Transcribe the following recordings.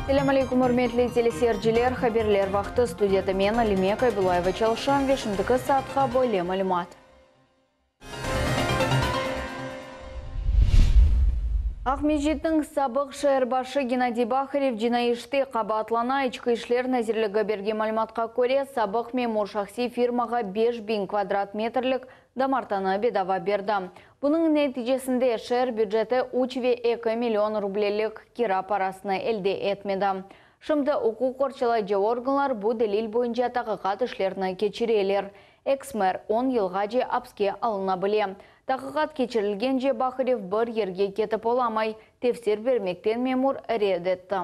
Selâm aleyküm, ürmetli teleseyirciler! Haberler vaqtı, studiyada men, Alime Kaybulayeva çalışam ve şimdiki saatqa böyle malümat. Aqmescitniñ sabıq şeer başı Gennadiy Baharev cinaiy işte qabaatlana. İçki işler nazirligi bergen malümatqa köre, sabıq memur şahsiy firmağa 5000 kvadrat metrlik damartanı bedava berdi. Bunıñ neticesinde şeer büceti üç ve eki million rublelik kira parasını elde etmedi. Şimdi uquq qorçalayıcı organlar bu delil boyunca taqiqat işlerini keçireler. Eks-mer on yılğace apske alına bile. Taqiqat keçirilgence Baharev bir yerge ketip olamay, tefsir bermekten memur red etti.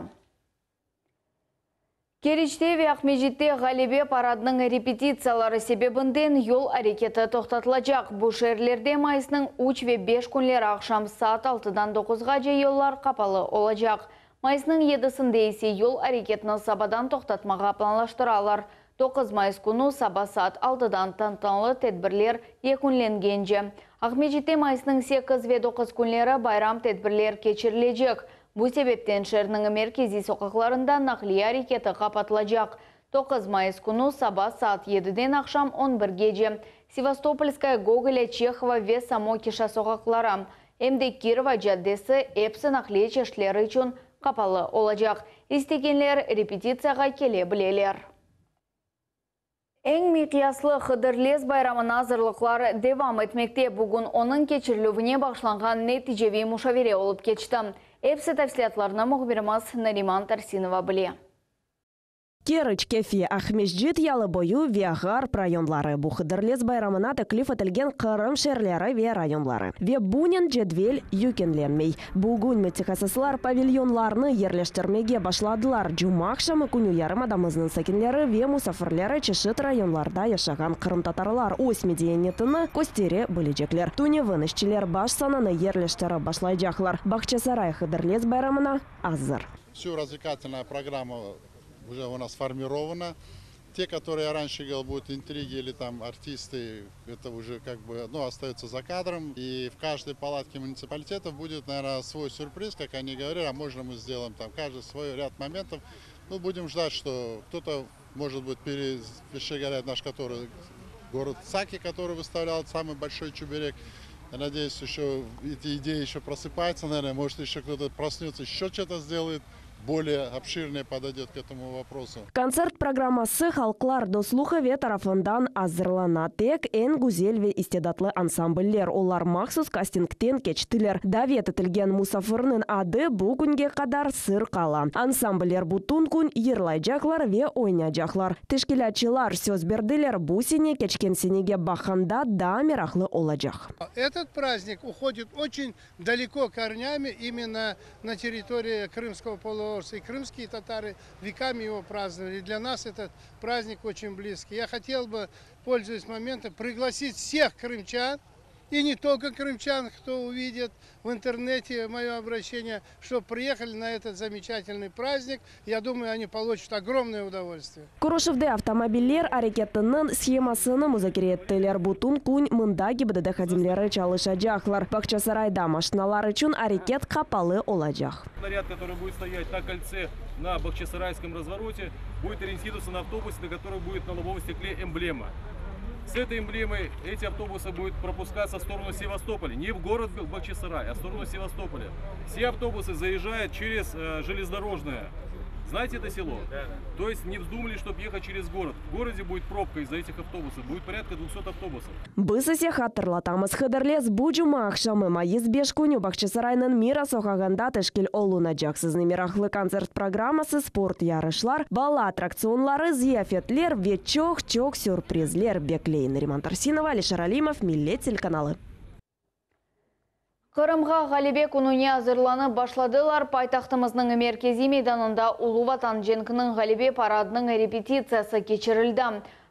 Keriçte ve Aqmescitte Ğalebe paradınıñ repetitsiyaları sebebinden yol areketi toqtatılacaq. Bu şeerlerde mayısnıñ üç ve beş künleri aqşam saat altıdan doquzğace yollar qapalı olacaq. Mayısnıñ yedisinde ise yol areketini sabadan toqtatmağa planlaştıralar. 9 mayıs künü saba saat altıdan tantanalı tedbirler yekünlengence. Aqmescitte mayısnıñ 8 ve 9 künleri bayram tedbirler keçirilecek. Bu sebepten şeerniñ merkeziy soqaqlarında naqliye areketi qapatılacaq. 9 mayıs künü saba saat yediden aqşam on birgece Sevastopolskaya, Gogolya, Çehova ve Samokişa soqaqları, em de Kirova caddesi episi naqliye çeşitleri içün qapalı olacaq. İstegenler repetitsiyağa kele bileler. Eñ miqyaslı Hıdırlez bayramına azırlıqlar devam etmekte. Bugün onıñ keçirilüvine bağışlanğan neticeviy muşavere olıp keçti. Episi tafsilâtlarnı mühbirimiz Nariman Tarsinova bile. Keriç, Kefe, Aqmescit, Yalıboyu ve Ğarp rayonları, bu Hıdırlez bayramına teklif etilgen Qırım şeerleri ve rayonları. Ve bunen cedvel yükünlenmey. Bugün mütehassıslar pavilyonlarnı yerleştirmege başladılar. Cumaaqşamı künü yarımadamıznıñ sakinleri ve musafirleri çeşit rayonlarda yaşağan qırımtatarlar öz medeniyetini köstere bilecekler. Tünevin işçiler baş sananı yerleştirip başlaycaqlar. Bağçasaray Hıdırlez bayramına azır. Всю развлекательная программа уже у нас сформирована. Те, которые я раньше говорил, будут интриги или там артисты, это уже как бы, ну, остается за кадром. И в каждой палатке муниципалитетов будет, наверное, свой сюрприз, как они говорили, а можно мы сделаем там каждый свой ряд моментов. Ну, будем ждать, что кто-то, может быть, перешагает наш, который город Саки, который выставлял самый большой чебурек. Я надеюсь, еще эти идеи еще просыпаются, наверное, может, еще кто-то проснется, еще что-то сделает, более обширнее подойдет к этому вопросу. Kontsert programması Halqlar dostluğı evi tarafından azırlana. Tek eñ güzel ve istidatlı ansambller. Olar mahsus kastingten keçtiler. Davet etilgen musafirniñ adı bugünge qadar sır qala. Ansambller bütün kün yırlaycaqlar ve oynaycaqlar. Teşkilâtçılar söz berdiler, bu sene keçken senege baqqanda daa meraqlı olacaq. Этот праздник уходит очень далеко корнями именно на территории Крымского полуострова. И крымские татары веками его праздновали. И для нас этот праздник очень близкий. Я хотел бы, пользуясь моментом, пригласить всех крымчан, и не только крымчан, кто увидит в интернете мое обращение, чтобы приехали на этот замечательный праздник. Я думаю, они получат огромное удовольствие. Körüşüvde avtomobiller areketiniñ shemasını muzakere ettiler. Bütün kün mında GİBDD hadimleri çalışacaqlar. Bağçasarayda maşinalar içün areket qapalı olacaq. Наряд, который будет стоять на кольце на Бахчисарайском развороте, будет ориентироваться на автобусе, на котором будет на лобовом стекле эмблема. С этой эмблемой эти автобусы будут пропускаться в сторону Севастополя. Не в город Бахчисарай, а в сторону Севастополя. Все автобусы заезжают через железнодорожное. Знаете это село? Да. То есть не вздумали, чтобы ехать через город. В городе будет пробка из-за этих автобусов. Будет порядка 200 автобусов. Biz ise hatırlatamız Hıdırlez bu cuma aqşamı mayıs 5 künü Bağçasaraynıñ Mira soqağında teşkil olunacaq. Sizni meraqlı kontsert programması, sport yarışlar, bala attraktsionları, ziyafetler ve çoq-çoq sürprizler bekley. Nariman Tarsinova, Alişer Alimov, Millet telekanalı. Qırımğa Ğalebe kününe azırlanıp başladılar. Paytahtımıznıñ merkeziy meydanında Ulu Vatan cenkiniñ Ğalebe paradınıñ repetitsiyası keçirildi.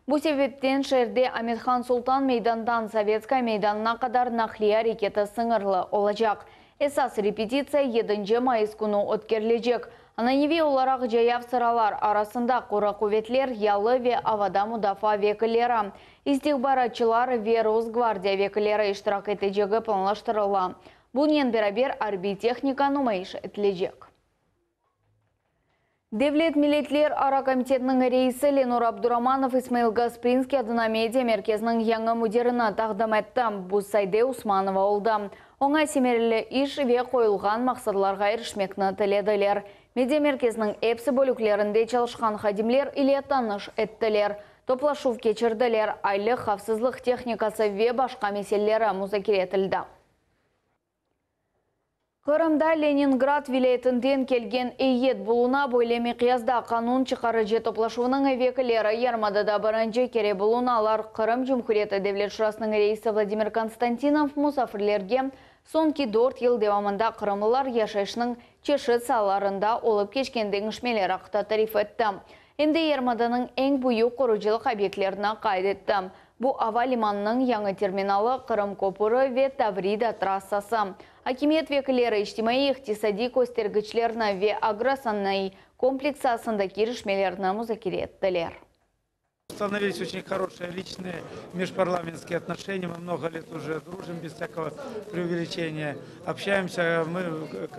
Bu sebepten şeerde Amethan Sultan meydanından Sovetskaya meydanına qadar naqliye areketi sıñırlı olacaq. Esas repetitsiya 7 mayıs künü ötkerilecek. Ananeviy olaraq cayav sıralar arasında quru quvetler, yalı ve avada mudafaa vekilleri, istihbaratçılar ve Rosgvardiya vekilleri iştirak etecegi planlaştırıla. Bunen beraber arbiy tehnika numayış etilecek. Devlet milletlerara komitetiniñ reisi Lenur Abduramanov İsmail Gasprinskiy adına media merkeziniñ yañı müdirini taqdim etti. Bu Sayde Usmanova oldı. Oña semereli iş ve qoyulğan maqsadlarğa irişmekni tilediler. Media merkeziniñ epsi bölüklerinde çalışqan hadimler ile tanış ettiler. Toplaşuv keçirdiler, aylıq havfsızlıq tehnikası ve başqa meseleleri muzakere etildi. Qırımda Leningrad vilâyetinden kelgen eyyet buluna, böyle miqyasda qanun çıqarıcı toplaşuvınıñ vekilleri yarımadada birinci kere bulunalar. Qırım Cumhuriyeti Devlet Şurasınıñ reisi Vladimir Konstantinov musafirlerge soñki dört yıl devamında qırımlılar yaşayışınıñ çeşit saalarında olıp keçken deñişmeler aqta tarif etti. Em de yarımadanıñ eñ büyük qurucılıq obyektlerini qayd etti. Bu ava limanınıñ yañı terminalı, Qırım köpüri ve Tavrida trassası. Akimiyet vekilleri içtimaiy-iqtisadiy köstergiçlerni ve agrosanayı kompleks saasındaki irişmelerni muzakere ettiler. Установились очень хорошие личные межпарламентские отношения. Мы много лет уже дружим без всякого преувеличения. Общаемся. Мы,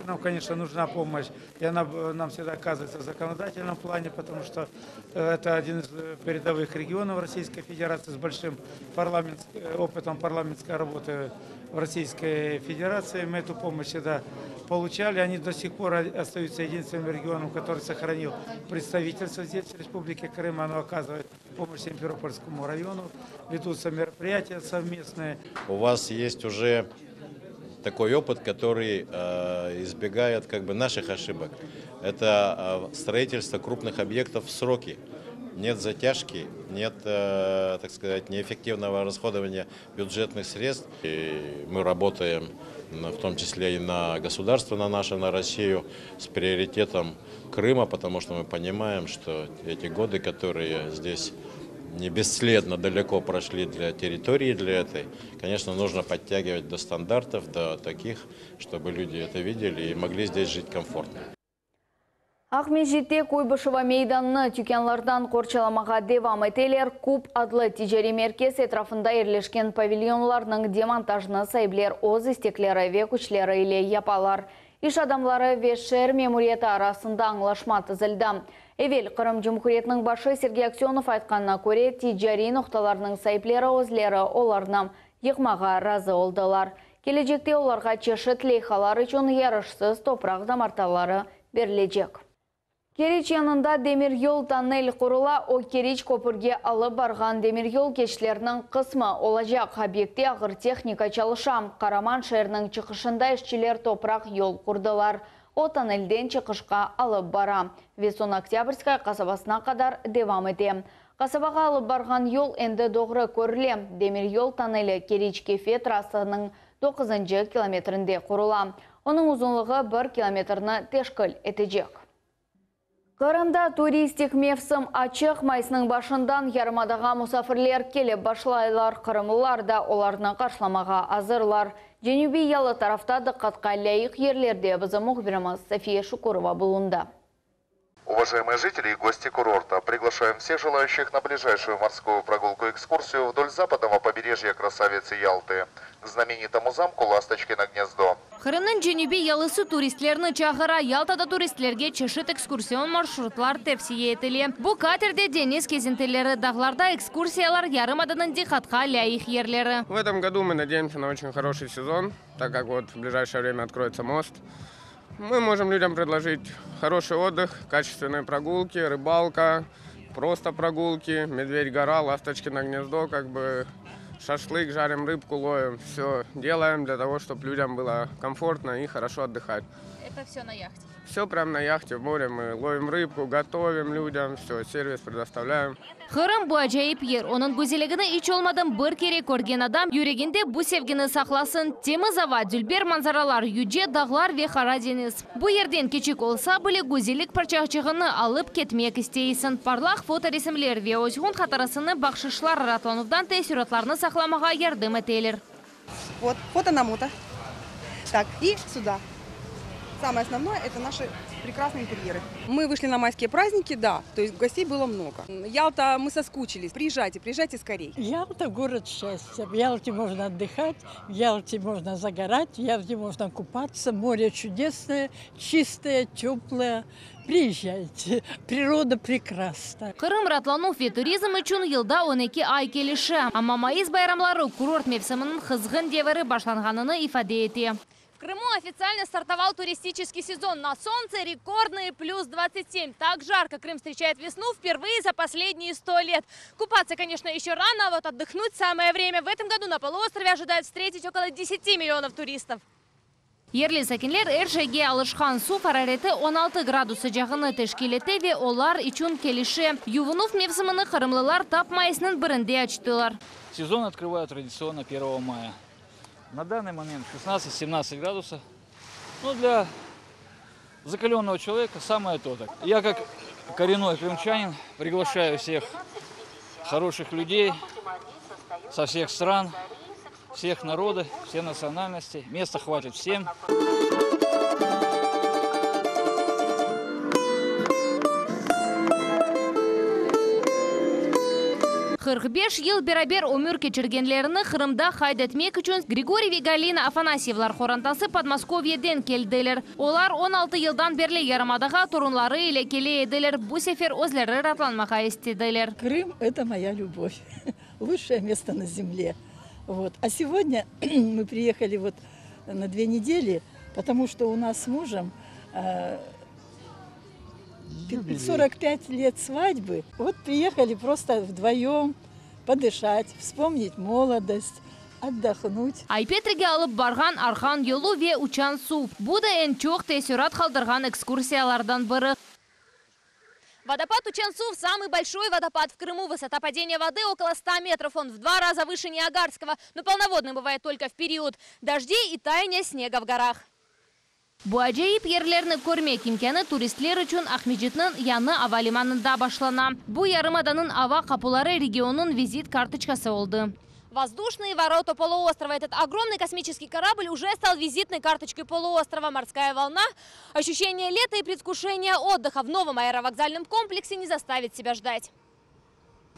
нам, конечно, нужна помощь. И она нам всегда оказывается в законодательном плане, потому что это один из передовых регионов Российской Федерации с большим парламент, опытом парламентской работы в Российской Федерации. Мы эту помощь всегда получали. Они до сих пор остаются единственным регионом, который сохранил представительство здесь, в Республике Крым. Оно оказывает помощь Симферопольскому району. Ведутся мероприятия совместные. У вас есть уже такой опыт, который э, избегает как бы наших ошибок. Это э, строительство крупных объектов в сроки. Нет затяжки, нет, э, так сказать, неэффективного расходования бюджетных средств. И мы работаем в том числе и на государство, на наше, на Россию, с приоритетом Крыма, потому что мы понимаем, что эти годы, которые здесь не бесследно далеко прошли для территории, для этой, конечно, нужно подтягивать до стандартов, до таких, чтобы люди это видели и могли здесь жить комфортно. Aqmescitte Kuybışeva meydanını tükânlardan qorçalamağa devam eteler. Kub adlı ticariy merkez etrafında yerleşken pavilyonlarnıñ demontajını saipler öz istekleri ve küçleri ile yapalar. İş adamları ve şeer memuriyeti arasında añlaşma tizildi. Evel Qırım Cumhuriyetiniñ başı Sergey Aksönov aytqanına köre, ticariy noqtalarnıñ saipleri özleri olarnı yıqmağa razı oldılar. Kelecekte olarğa çeşit leyhalar içün yarışsız topraq damartaları berilecek. Keriç yanında demiryol tonnel qurula, o Keriç köpürge alıp barğan demiryol keçitleriniñ qısmı olacaq. Obyektte ağır tehnika çalışa. Qaraman şeeriniñ çıqışında işçiler topraq yol qurdılar. O tonnelden çıqışqa alıp bara ve soñ Oktâbrskaya qasabasına qadar devam ete. Qasabağa alıp barğan yol endi doğru körüle. Demiryol tonneli Keriç-Kefe trassasınıñ doquzıncı kilometrinde qurula. Onıñ uzunlığı bir kilometrni teşkil etecek. Qırımda turistik mevsim açıq. Mayısnıñ başından yarımadağa musafirler kelip başlaylar. Qırımlılar da olarnı qarşılamağa azırlar. Cenübiy yalı tarafta diqqatqa lâyıq yerlerde bizim mühbirimiz Safiye Şukurova bulundı. Уважаемые жители и гости курорта, приглашаем всех желающих на ближайшую морскую прогулку-экскурсию вдоль западного побережья красавицы Ялты, к знаменитому замку Ласточкино гнездо. Qırımnıñ cenübiy yalısı turistlerni çağıra. Yaltada turistlerge çeşit ekskursion marşrutlar tevsiye etile. Bu katerde deñiz kezintileri, dağlarda ekskursiyalar, yarımadanıñ diqqatqa lâyıq yerleri. В этом году мы надеемся на очень хороший сезон, так как вот в ближайшее время откроется мост. Мы можем людям предложить хороший отдых, качественные прогулки, рыбалка, просто прогулки, Медведь-гора, Ласточкино гнездо, как бы шашлык, жарим рыбку, ловим. Все делаем для того, чтобы людям было комфортно и хорошо отдыхать. Это все на яхте? Все прямо на яхте в море. Мы ловим рыбку, готовим людям, все, сервис предоставляем. Qırım bu acayip yer. Onıñ güzelligini iç olmadım bir kere körgen adam yüreginde bu sevgini saqlasın. Temiz ava, dülber manzaralar, yüce dağlar ve Qara deñiz. Bu yerden kiçik olsa bile güzellik parçaçığını alıp ketmek isteysiñ. Parlaq fotoresimler ve özgün hatırasını bahşışlar raatlanuvdan teessüratlarnı saqlamağa yardım eteler. Вот, фото на мото. Так, и сюда. Самое основное – это наши прекрасные интерьеры. Мы вышли на майские праздники, да, то есть гостей было много. Ялта, мы соскучились. Приезжайте, приезжайте скорей. Ялта – город счастья. В Ялте можно отдыхать, в Ялте можно загорать, в Ялте можно купаться. Море чудесное, чистое, теплое. Приезжайте, природа прекрасна. Qırım raatlanuv ve turizm içün yılda 12 ay kelişe. Amma mayıs bayramları kurort mevsiminiñ qızğın deviri başlanğanını ifade ete. В Крыму официально стартовал туристический сезон. На солнце рекордные плюс 27. Так жарко Крым встречает весну впервые за последние 100 лет. Купаться, конечно, еще рано, а вот отдохнуть самое время. В этом году на полуострове ожидают встретить около 10 миллионов туристов. Yerli sakinler er şeyge alışqan suv arareti 16 gradus sıcağını teşkil ete ve olar içün kelişe. Yuvunuv mevsimini qırımlılar tap mayısnıñ birinde açtılar. Сезон открываю традиционно 1 мая. На данный момент 16-17 градусов. Ну, для закаленного человека самое то. Так. Я, как коренной крымчанин, приглашаю всех хороших людей со всех стран, всех народов, всех национальностей. Места хватит всем. 45 yıl beraber ömür keçirgenlerini Qırımda qayd etmek içün Grigoriy ve Galina Afanasyevlar qorantası Podmoskovyeden keldiler. Olar 16 yıldan berli yarımadağa torunları ile kele ediler. Bu sefer özleri raatlanmağa istediler. Крым – это моя любовь. Лучшее место на земле. Вот. А сегодня мы приехали вот на две недели, потому что у нас с мужем 45 лет свадьбы. Вот приехали просто вдвоем подышать, вспомнить молодость, отдохнуть. Ay-Petrige alıp barğan arqan yolu ve uçan suv. Bu da eñ çoq teessurat qaldırğan ekskursiyalardan biri. Водопад Учан-Сув – самый большой водопад в Крыму. Высота падения воды около 100 метров. Он в два раза выше Ниагарского. Но полноводным бывает только в период дождей и таяния снега в горах. Bu acayip yerlerni körmek imkânı turistler içün Aqmescitniñ yañı ava limanında başlana. Bu yarımadanıñ ava qapuları regionnıñ vizit kartoçkası oldı. Воздушные ворота полуострова. Этот огромный космический корабль уже стал визитной карточкой полуострова. Морская волна, ощущение лета и предвкушение отдыха в новом аэровокзальном комплексе не заставит себя ждать.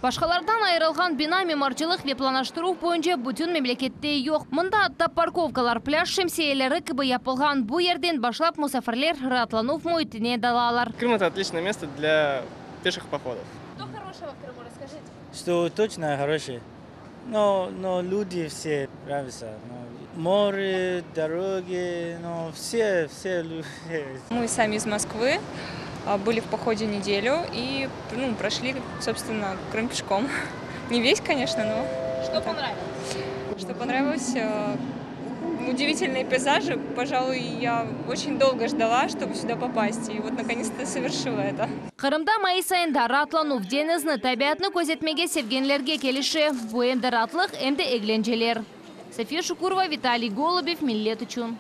Başqalardan ayırılğan bina mimarcılıq ve planlaştıruv boyunca bütün memlekette yoq. Mında atta parkovkalar, plâj şemsiyeleri kibi yapılğan. Bu yerden başlap musafirler raatlanuv müitine dalalar. Крым – это отличное место для пеших походов. Что хорошего в Крыму, расскажите? Что точно хороший. Но, но люди все нравятся. Ну, море, дороги, ну, все, все люди. Мы сами из Москвы, а, были в походе неделю и ну, прошли, собственно, Крым пешком. Не весь, конечно, но... Что понравилось? Что понравилось? Э, удивительные пейзажи. Пожалуй, я очень долго ждала, чтобы сюда попасть, и вот наконец-то совершила это. Qırımda mayıs ayında raatlanuv deñizni, tabiatnı közetmege sevgenlerge kelişe. Bu em de raatlıq, em de eglenceler. София Шукурова, Виталий Голубев, Millet içün.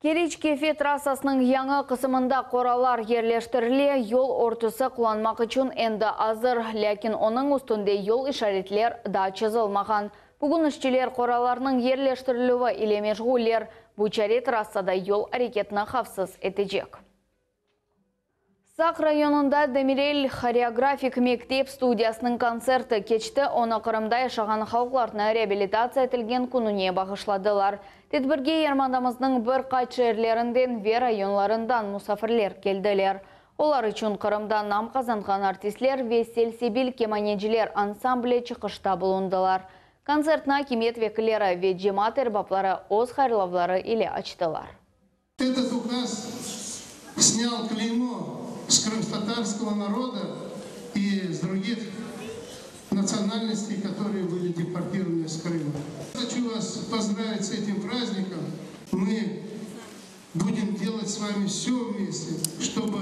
Keriç Kefe trassasınıñ yañı qısmında qoralar yerleştirile, yol örtüsi qullanmaq içün endi azır. Lâkin onıñ üstünde yol işaretler daa çızılmağan. Bugün işçiler qoralarnıñ yerleştirilüvi ile meşğuller. Bu çare trassada yol areketini havfsız etecek. Saq rayonında Demirel horeografik mektep studiyasınıñ kontserti keçti. Onı Qırımda yaşağan halqlarnı reabilitatsiya etilgen kününe bağışladılar. Tedbirge yarımadamıznıñ bir qaç şeerlerinden ve rayonlarından musafirler keldiler. Olar içün Qırımda nam qazanğan artistler ve Selsebil kemaneciler ansambli çıqışta bulundılar. Kontsertni akimiyet vekilleri ve cemaat erbapları öz hayırlavları ile açtılar. Этот указ снял клеймо с крымскотатарского народа и с других национальностей, которые были депортированы с Крыма. Хочу вас поздравить с этим праздником. Мы будем делать с вами все вместе, чтобы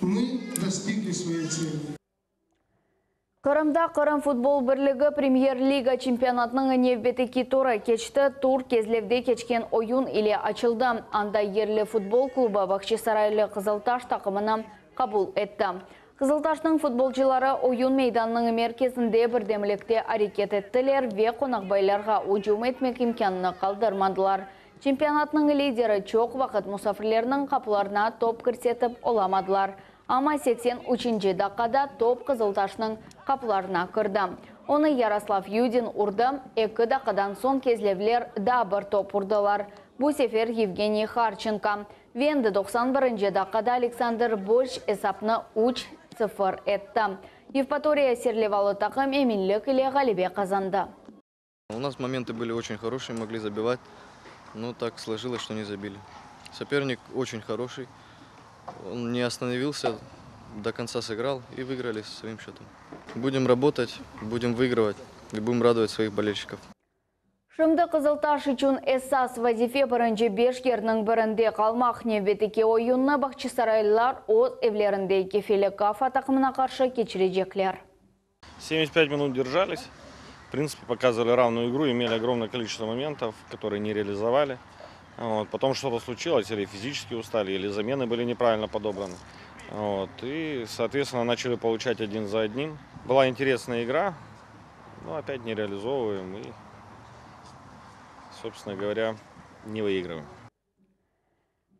мы достигли своей цели. Qırımda Qırım futbol birligi Premyer-liga çempionatınıñ nevbetteki turı keçti. Tur Kezlevde keçken oyun ile açıldı. Anda yerli futbol klubı Bağçasaraylı Qızıltaş taqımını qabul etti. Qızıltaşnıñ futbolcıları oyun meydanınıñ merkezinde birdemlikte areket ettiler ve qonaqbaylarğa ücüm etmek imkânını qaldırmadılar. Çempionatnıñ lideri çoq vaqıt musafirlerniñ qapılarına top kirsetip olamadılar. Amma 83-nci daqqada top Qızıltaşnıñ qapılarına kirdi. Onı Yaroslav Yudin urdı, eki daqqadan soñ kezlevler daa bir top urdılar, bu sefer Yevgeniy Harçenko. Ve endi 91-nci daqqada Aleksandr Borşç esapnı üç, sıfır etti. Yevpatoriya serlevalı taqım eminlik ile ğalebe qazandı. У нас моменты были очень хорошие, могли забивать, но так сложилось, что не забили. Соперник очень хороший, он не остановился, до конца сыграл и выиграли своим счетом. Будем работать, будем выигрывать и будем радовать своих болельщиков. Şimdi Qızıltaş içün esas vazife birinci beş yerniñ birinde qalmaq. Nevbetteki oyunnı Bağçasaraylılar öz evlerinde Kefeli Kafa taqımına qarşı keçirecekler. 75 минут держались. В принципе, показывали равную игру, имели огромное количество моментов, которые не реализовали. Вот. Потом что-то случилось, или физически устали, или замены были неправильно подобраны. Вот. И, соответственно, начали получать один за одним. Была интересная игра, но опять не реализовываем и, собственно говоря, не выигрываем.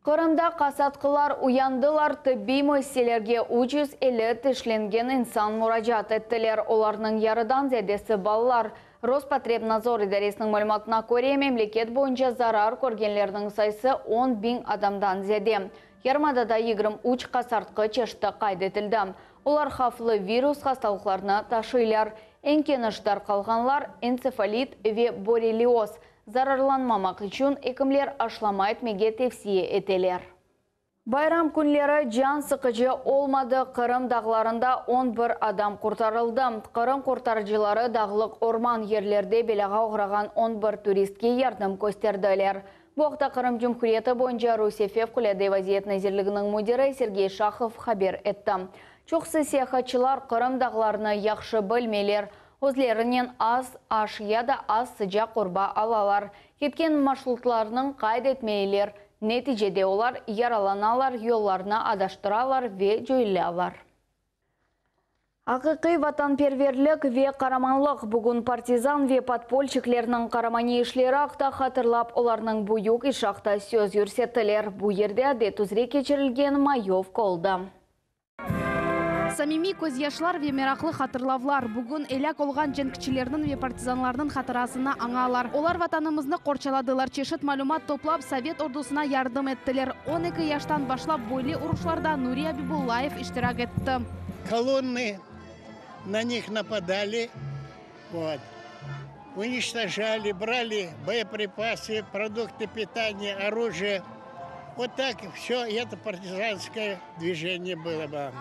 Qırımda qasatqılar uyandılar, tıbbiy müessiselerge 350 tişlengen insan muracaat ettiler. Olarnıñ yarıdan ziyadesi balalar. Rospotrebnadzor idaresiniñ malümatına köre, memleket boyunca zarar körgenlerniñ sayısı 10 biñ adamdan ziyade. Yarımadada 23 qasartqı çeşiti qayd etildi. Olar havflı virus hastalıqlarını taşıylar. Eñ keniş darqalğanlar, entsefalit ve borrelioz. Zararlanmamaq içün ekimler aşılama etmege tevsiye eteler. Bayram künleri can sıqıcı olmadı, Qırım dağlarında 11 adam qurtarıldı. Qırım qurtarıcıları dağlıq orman yerlerde belâğa oğrağan 11 turistke yardım kösterdiler. Bu aqta Qırım Cumhuriyeti boyunca Rusiye Fevqulâde vaziyet nazirliginiñ müdiri Sergey Şahov haber etti. Çoqusı seyahatçılar Qırım dağlarını yahşı bilmeyler. Özlerinen az aş ya da az sıcaq urba alalar. Ketken marşrutlarnıñ qayd etmeyler. Neticede olar yaralanalar, yollarnı adaştıralar ve coyulalar. Aqiqiy vatanperverlik ve qaramanlıq bugün partizan ve podpolçiklerniñ qaramaniy işleri aqta hatırlap, olarnıñ büyük işi aqta söz yürsettiler. Bu yerde adet üzre keçirilgen mayovka oldı. Samimiy közyaşlar ve meraqlı hatırlavlar bugün elâk olğan cenkçilerniñ ve partizanlarnıñ hatırasını añalar. Olar Vatanımıznı qorçaladılar, çeşit malümat toplap, sovet ordusına yardım ettiler. 12 yaştan başlap böyle uruşlarda Nuri Abibullayev iştirak etti. Kolonnı на них нападали, вот, уничтожали, брали боеприпасы, продукты питания, оружие. Вот так все это партизанское движение было бы.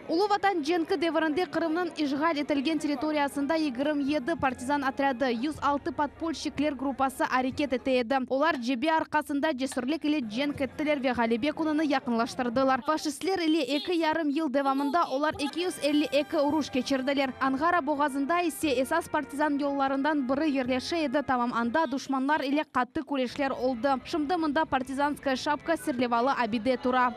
Ulu Vatan cenki devrinde Qırımnıñ işğal etilgen territoriyasında 27 partizan otrâdı, 106 podpolşçikler gruppası areket ete edi. Olar cebe arqasında cesürlik ile cenk ettiler ve ğalebe kününi yaqınlaştırdılar. Faşistler ile eki yarım yıl devamında olar 252 uruş keçirdiler. Anğara boğazında ise esas partizan yollarından biri yerleşe edi, tamam anda duşmanlar ile qattı küreşler oldı. Şimdi mında Partizanskaya şapka serlevalı abide tura.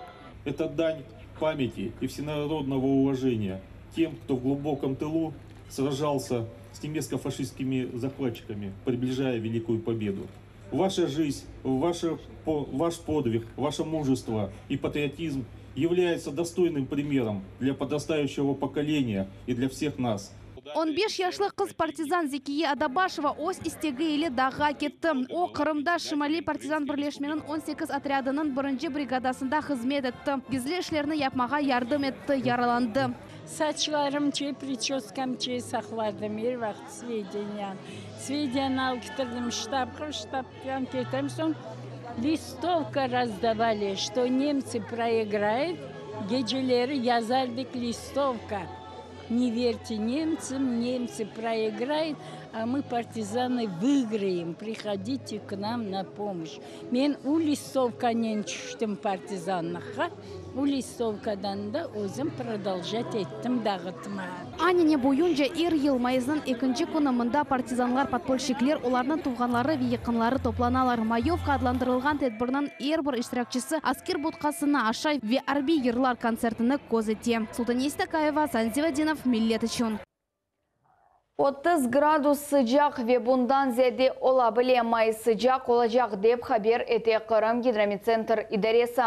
Это дань памяти и всенародного уважения тем, кто в глубоком тылу сражался с немецко-фашистскими захватчиками, приближая Великую Победу. Ваша жизнь, ваше, ваш подвиг, ваше мужество и патриотизм являются достойным примером для подрастающего поколения и для всех нас. 15 yaşlı qız partizan Zekiye Adabaşeva öz istegi ile dağğa ketti. O, Qırımda Şimaliy partizan birleşmeniñ 18 otrâdınıñ birinci brigadasında hızmet etti. Gizli işlerni yapmağa yardım etti, yaralandı. Saçlarım çe, прическам çe saqladım er vaqıt сведения. Сведения alıp ketirdim ştabğa, ştabdan ketem soñ листовка раздавали, что немцы проиграют, geceleri yazardık листовка. Не верьте немцам, немцы проиграют, а мы, партизаны, выиграем. Приходите к нам на помощь. Men u listovkanen tüştim partizanlıqqa. U listovkadan da özüm продолжать ettim dağıtma. Anane boyunca er yıl mayısnıñ ekinci künü mında partizanlar, podpolşçikler, olarnıñ tuvğanları ve yaqınları toplanalar. Mayovka adlandırılğan tedbirniñ er bir iştirakçisi asker botqasını aşay ve arbiy yırlar kontsertini köz ete. Sultaniye Stakayeva, Asan Zivadinov, Millet içün. 30 gradus sıcaq ve bundan ziyade ola bile, mayıs sıcaq olacaq, dep haber ete Qırım gidromettsentr idaresi.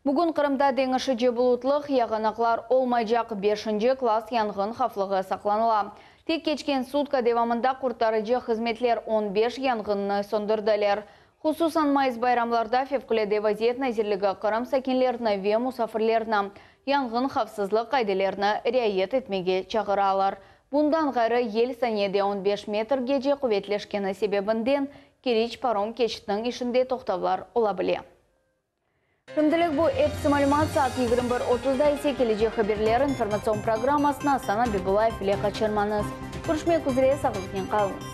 Bugün Qırımda deñişici bulutlıq, yağanaqlar olmaycaq, beşinci klass yanğın havflığı saqlanıla. Tek keçken sutka devamında qurtarıcı hızmetler on beş yanğınnı söndürdiler. Hususan mayıs bayramlarda Fevqulâde vaziyet nazirligi Qırım sakinlerini ve musafirlerini yanğın havfsızlıq qaidelerini riayet etmege çağıralar. Bundan ğayrı, yel saniyede on beş metrgece quvetleşkeni sebebinden Keriç parom keçitiniñ işinde toqtavlar ola bile. Şimdilik bu episi malümat, saat 21 otuzda ise Kelecek haberler informatsion programmasını Asan Abibullayev ile qaçırmañız. Körüşmek üzre, sağlıqnen qalıñız.